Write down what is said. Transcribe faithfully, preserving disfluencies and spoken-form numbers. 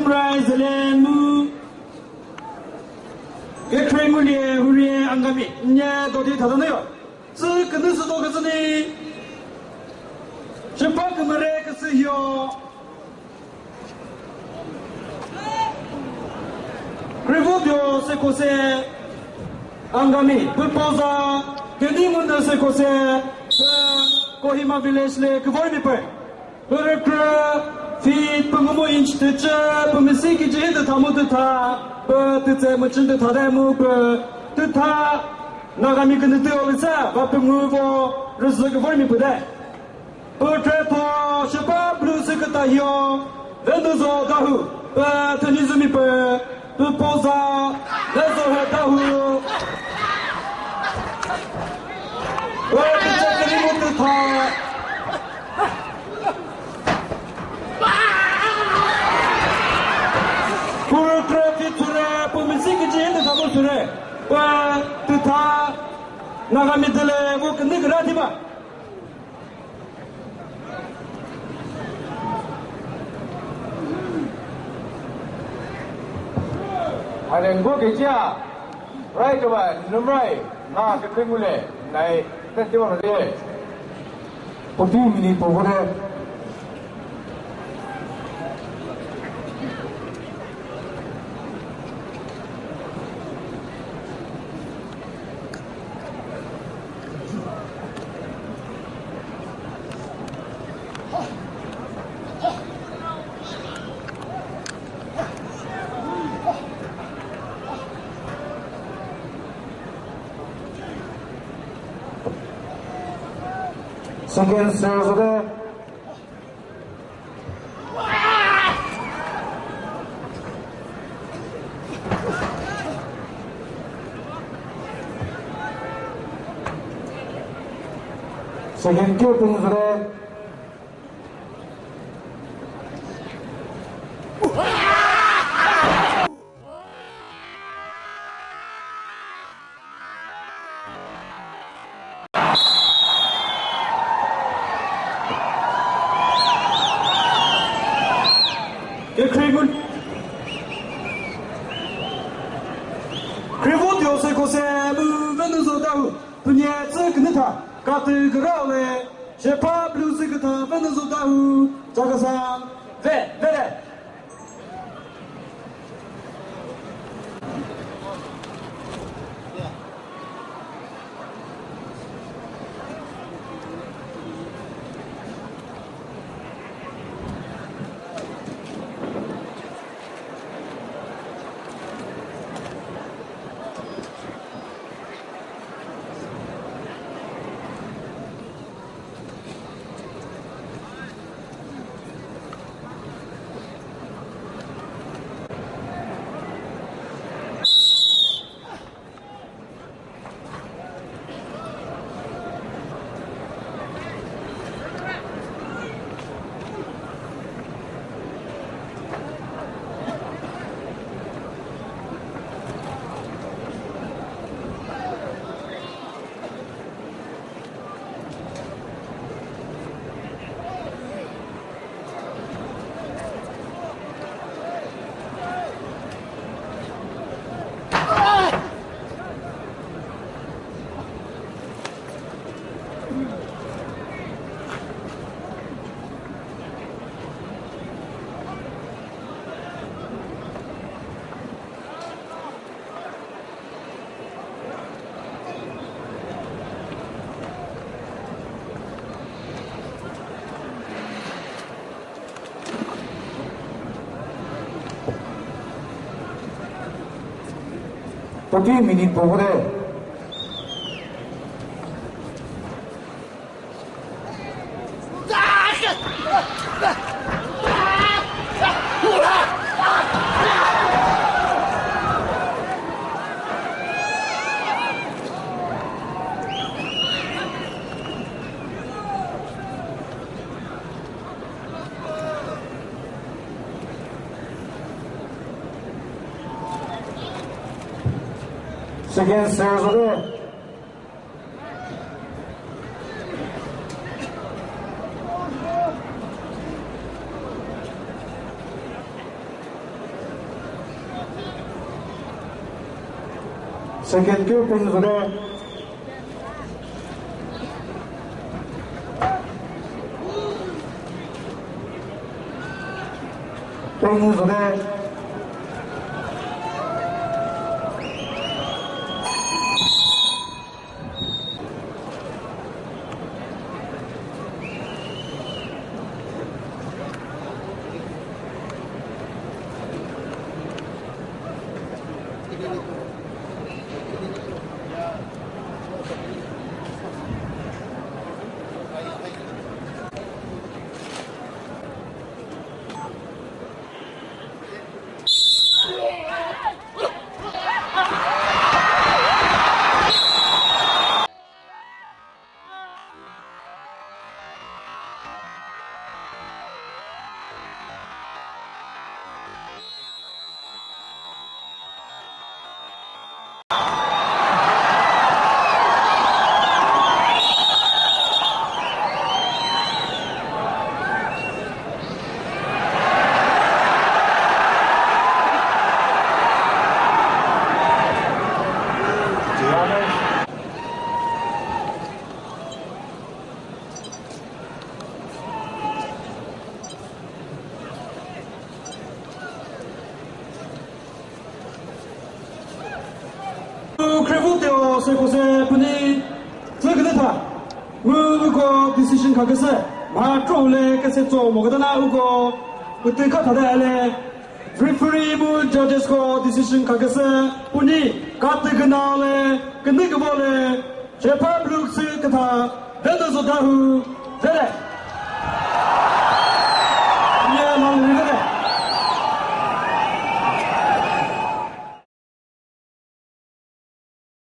Rise le mu. Kekre ngulie hurie Angami. Nye dodi thadanoyo. Tsü künü sü do küzüni. Shimpa kümüre küsü hio. Krivutio sekose Angami, püpoza, keni münü sekose, pü Kohima village le küvoi mi pü. Pü rükra, feet, pü ngumu inch tüchü, pü misi kichi hidü thamu tütha, pü tütse müchün tütha de mu pü tütha, Nagami künü tüo lüsa, va pü ngu vo, rüzü küvoi mi pü de. Pü kretho, shüpa blue sü küta hio, Venuzo Dawhuo, pü thünyi zümi pü, pü poza, Vezo he Dawhuo. Pü tütse künü mu tütha. Pü kretho tsüre, pü misi kichi hidü thamu tsüre, pü tütha, Nagami dele, vo künü kra thiba. Hale ngo kecha, rai kaba, numrai, na ke pengule, nai, ten tiwa de. Forty minute pogore. Second serve de. Second kill pung zero. Ke Krigun. Krivu diose kose mu Venuzo Dawhuo. Tunye tsü künütha. Katü kürao le. Shepa blue sü kütha Venuzo Dawhuo. Chakasan. Ve. Ve. Forty minute pogore. Second serve. Second keu ping züre. Ping züre. Khrivutio se kose puni tsükütha. Mu uko decision khaküsü. Ma tro le kese tso mo kütana uko. Uti khatha de le. Referee mu judges ko decision khaküsü. Puni katü küna le. Künü kübo le. Shepa bluk sü kütha. Vendo zodahu. Vele.